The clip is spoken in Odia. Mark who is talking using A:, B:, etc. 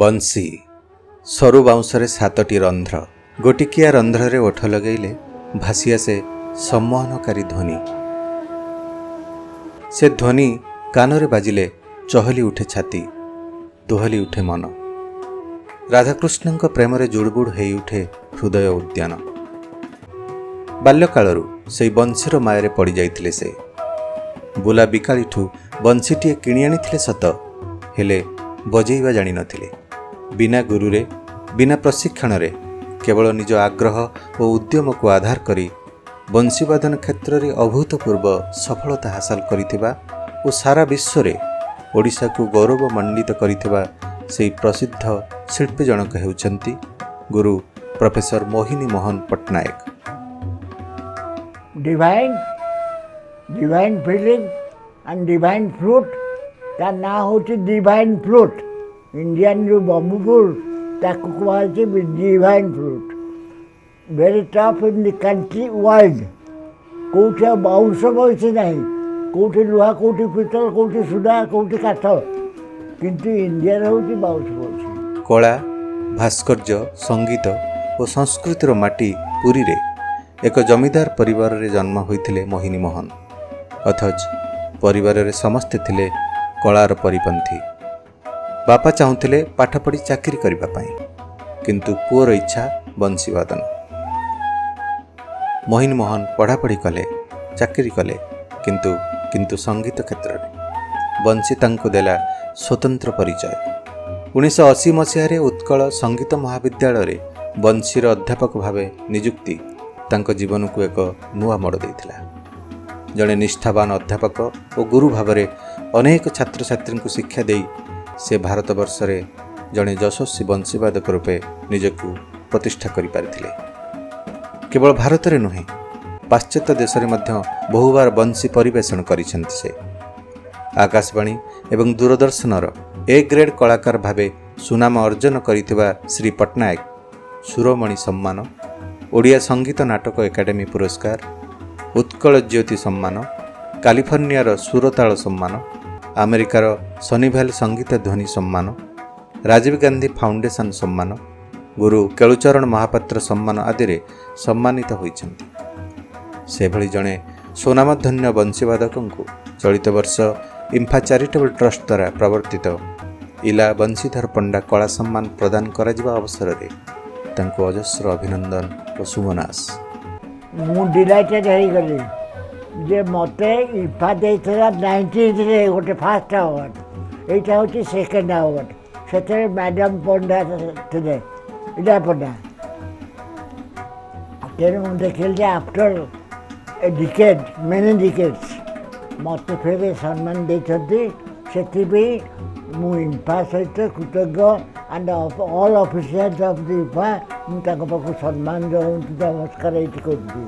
A: ବଂଶୀ। ସରୁ ବାଉଁଶରେ ସାତଟି ରନ୍ଧ୍ର। ଗୋଟିକିଆ ରନ୍ଧ୍ରରେ ଓଠ ଲଗେଇଲେ ଭାସି ଆସେ ସମ୍ମୋହନକାରୀ ଧ୍ୱନି। ସେ ଧ୍ୱନି କାନରେ ବାଜିଲେ ଚହଲି ଉଠେ ଛାତି, ଦୋହଲି ଉଠେ ମନ। ରାଧାକୃଷ୍ଣଙ୍କ ପ୍ରେମରେ ଜୁଡ଼ୁବୁଡ଼ ହେଇଉଠେ ହୃଦୟ ଉଦ୍ୟାନ। ବାଲ୍ୟକାଳରୁ ସେଇ ବଂଶୀର ମାୟାରେ ପଡ଼ିଯାଇଥିଲେ ସେ। ବୁଲା ବିକାଳିଠୁ ବଂଶୀଟିଏ କିଣି ଆଣିଥିଲେ ସତ, ହେଲେ ବଜେଇବା ଜାଣିନଥିଲେ। ବିନା ଗୁରୁରେ, ବିନା ପ୍ରଶିକ୍ଷଣରେ କେବଳ ନିଜ ଆଗ୍ରହ ଓ ଉଦ୍ୟମକୁ ଆଧାର କରି ବଂଶୀବାଦନ କ୍ଷେତ୍ରରେ ଅଭୂତପୂର୍ବ ସଫଳତା ହାସଲ କରିଥିବା ଓ ସାରା ବିଶ୍ୱରେ ଓଡ଼ିଶାକୁ ଗୌରବମଣ୍ଡିତ କରିଥିବା ସେହି ପ୍ରସିଦ୍ଧ ଶିଳ୍ପୀ ଜଣକ ହେଉଛନ୍ତି ଗୁରୁ professor Mohini Mohan Patnaik.
B: Divine, divine feeling and divine flute. ତା ନାଁ ହେଉଛି ଡିଭାଇନ୍ ଫ୍ଲୁଟ୍। ଇଣ୍ଡିଆନ୍ ଯେଉଁ ବମ୍ବୁ ଫ୍ଲୁଟ୍, ତାକୁ କୁହାଯାଇଛି divine flute, very top in the country, world. କେଉଁଠି ଆଉ ବାଉଁଶ ବଇଛି ନାହିଁ, କେଉଁଠି ଲୁହା, କେଉଁଠି ପିତ୍ତଳ, କେଉଁଠି ସୁନା, କେଉଁଠି କାଠ, କିନ୍ତୁ ଇଣ୍ଡିଆରେ ହେଉଛି ବାଉଁଶ ବଇଛି।
A: କଳା, ଭାସ୍କର୍ଯ୍ୟ, ସଙ୍ଗୀତ ଓ ସଂସ୍କୃତିର ମାଟି ପୁରୀରେ ଏକ ଜମିଦାର ପରିବାରରେ ଜନ୍ମ ହୋଇଥିଲେ ମୋହିନୀ ମୋହନ। ଅଥଚ ପରିବାରରେ ସମସ୍ତେ ଥିଲେ କଳାର ପରିପନ୍ଥୀ। ବାପା ଚାହୁଁଥିଲେ ପାଠ ପଢ଼ି ଚାକିରି କରିବା ପାଇଁ, କିନ୍ତୁ ପୁଅର ଇଚ୍ଛା ବଂଶୀବାଦନ। ମୋହିନୀ ମୋହନ ପଢ଼ାପଢ଼ି କଲେ, ଚାକିରି କଲେ, କିନ୍ତୁ ସଙ୍ଗୀତ କ୍ଷେତ୍ରରେ ବଂଶୀ ତାଙ୍କୁ ଦେଲା ସ୍ୱତନ୍ତ୍ର ପରିଚୟ। 1980 ମସିହାରେ ଉତ୍କଳ ସଙ୍ଗୀତ ମହାବିଦ୍ୟାଳୟରେ ବଂଶୀର ଅଧ୍ୟାପକ ଭାବେ ନିଯୁକ୍ତି ତାଙ୍କ ଜୀବନକୁ ଏକ ନୂଆ ମୋଡ଼ ଦେଇଥିଲା। ଜଣେ ନିଷ୍ଠାବାନ ଅଧ୍ୟାପକ ଓ ଗୁରୁ ଭାବରେ ଅନେକ ଛାତ୍ରଛାତ୍ରୀଙ୍କୁ ଶିକ୍ଷା ଦେଇ ସେ ଭାରତବର୍ଷରେ ଜଣେ ଯଶସ୍ୱୀ ବଂଶୀବାଦକ ରୂପେ ନିଜକୁ ପ୍ରତିଷ୍ଠା କରିପାରିଥିଲେ। କେବଳ ଭାରତରେ ନୁହେଁ, ପାଶ୍ଚାତ୍ୟ ଦେଶରେ ମଧ୍ୟ ବହୁବାର ବଂଶୀ ପରିବେଷଣ କରିଛନ୍ତି ସେ। ଆକାଶବାଣୀ ଏବଂ ଦୂରଦର୍ଶନର ଏ ଗ୍ରେଡ୍ କଳାକାର ଭାବେ ସୁନାମ ଅର୍ଜନ କରିଥିବା ଶ୍ରୀ ପଟ୍ଟନାୟକ ସୁରମଣି ସମ୍ମାନ, ଓଡ଼ିଆ ସଙ୍ଗୀତ ନାଟକ ଏକାଡେମୀ ପୁରସ୍କାର, ଉତ୍କଳ ଜ୍ୟୋତି ସମ୍ମାନ, କାଲିଫର୍ଣ୍ଣିଆର ସୁରତାଳ ସମ୍ମାନ, ଆମେରିକାର ସନିଭ୍ୟାଲ ସଙ୍ଗୀତ ଧ୍ୱନି ସମ୍ମାନ, ରାଜୀବ ଗାନ୍ଧୀ ଫାଉଣ୍ଡେସନ ସମ୍ମାନ, ଗୁରୁ କେଳୁଚରଣ ମହାପାତ୍ର ସମ୍ମାନ ଆଦିରେ ସମ୍ମାନିତ ହୋଇଛନ୍ତି। ସେଭଳି ଜଣେ ସ୍ୱନାମଧନ୍ୟ ବଂଶୀବାଦକଙ୍କୁ ଚଳିତ ବର୍ଷ ଇମ୍ଫା ଚାରିଟେବଲ୍ ଟ୍ରଷ୍ଟ ଦ୍ୱାରା ପ୍ରବର୍ତ୍ତିତ ଇଲା ବଂଶୀଧର ପଣ୍ଡା କଳା ସମ୍ମାନ ପ୍ରଦାନ କରାଯିବା ଅବସରରେ ତାଙ୍କୁ ଅଜସ୍ର ଅଭିନନ୍ଦନ ଓ ଶୁଭନାସ।
B: ମୁଁ ଡିଲାଇଟେଡ଼ ହେଇଗଲି ଯେ ମୋତେ ଇମ୍ଫା ଦେଇଥିଲା 90ରେ ଗୋଟେ ଫାଷ୍ଟ ଆୱାର୍ଡ଼, ଏଇଟା ହେଉଛି ସେକେଣ୍ଡ ଆୱାର୍ଡ଼। ସେଥିରେ ମ୍ୟାଡ଼ାମ୍ ପଣ୍ଡା ଥିଲେ, ଇଲା ପଣ୍ଡା। ତେଣୁ ମୁଁ ଦେଖିଲି ଯେ after a decade, many decades, ମୋତେ ଫେରେ ସମ୍ମାନ ଦେଇଛନ୍ତି। ସେଥିପାଇଁ ମୁଁ ଇମ୍ଫା ସହିତ କୃତଜ୍ଞ and all officials of the IMFA. ମୁଁ ତାଙ୍କ ପାଖକୁ ସମ୍ମାନ ଜଣାଉଛି, ନମସ୍କାର ଏଇଠି କରୁଛି।